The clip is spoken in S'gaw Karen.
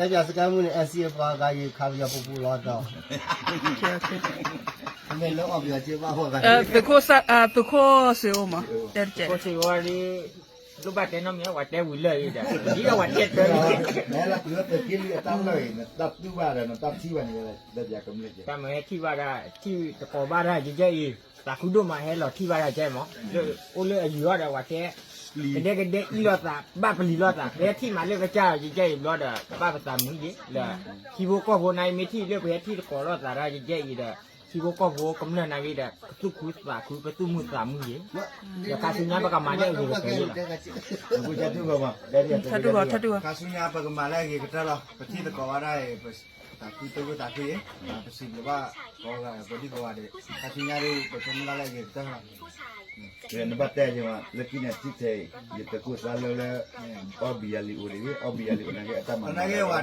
တဲပၠးစကဲမုၢ်န့ၣ် အဲၣ်စံၣ်အပှၤဂၤယံၤခးပယီၤပူၤပူၤလီၤဒီး မ့ၢ်လၢအီၣ်ပယီၤက့ဘၣ်ဟီၣ်ဂၤ သုးခိၣ်စ့အိၣ်မး တဲတကဲ ခိၣ်စ့ဝါဒ် ဒိၣ်ဘၣ်တဲနီတမံၤ ဝဲတဲဝံၤလၢာ်အံၤဒီး ဒ်ဒီးဝဲတဲတၢ် နဟဲလီၤကွံာ်လၢသုးက့လွံၢ်အတၢ်လီၢ်အံၤ နတၢ်တူၢ်ဘၣ်ဒီးနတၢ်ထံၣ်ဘၣ်န့ၣ် လၢပယီၤကမျၢၢ်က့ တၢ်မၤဟဲထံၣ်ဘၣ်ဒၣ် ထံၣ်တကိးဘၣ်ဒၣ်ယကဲအံၤ သးခုဒိၣ်မးဟဲလီၤထံၣ်ဘၣ်ဒၣ်ကဲမး လၢအိၣ်လၢအယံၤအီၤဒီးဝဲတဲ ကဒဲကဒဲအံၤလိာ်သး ဘၣ်ပလံၤလိာ်သး ပဟဲထံၣ်မးလၢကစၢ်ယကဲအံၤဘျီဒီး ဘၣ်ပသးမုာ်ယ့ၣ် လၢ ထံဖိကီၢ်ဖိနၤအံၤ မ့ၢ်ထံၣ်လၢပဟဲထံၣ်တကိးလိာ်သးဒၣ်ယကဲအံၤဒီး ထံဖိကီၢ်ဖိကမျၢၢ်နၤဂ့ၤဒီး ကသူၣ်ခုသးခု ကသူၣ်မုာ်သးမုာ်ယ့ၣ် ဒီးခါဆူညါပကမၤလၢအဂ့ၤကတၢၢ်လီၤ ခါဆူညါပကမၤလၢအဂ့ၤကတၢၢ်လီၤ ပထံၣ်သကိးဝဲဒၣ်အံၤ သးခုတဝိသးခုအံၤ ပစံးဘျုးဘၣ်ကိးဂၤ ပဒံကိးဂၤဒဲး ခါဆူညါဒ် ပဆိကမိၣ်ဘၣ်လၢအဂ့ၤကတၢၢ်လီၤ နဘၣ်တဲယၤ လၢခံန့ၣ်ထံၣ်ထဲအံၤ ယသုးခိၣ်သးလၢလၢ အီၣ်ဘံယၤလံာ်အိၣ်ဒံး အီၣ်ဘံယၤလံာ်အိၣ်န့ၣ်က့ အတၢ်မၤနၢၤ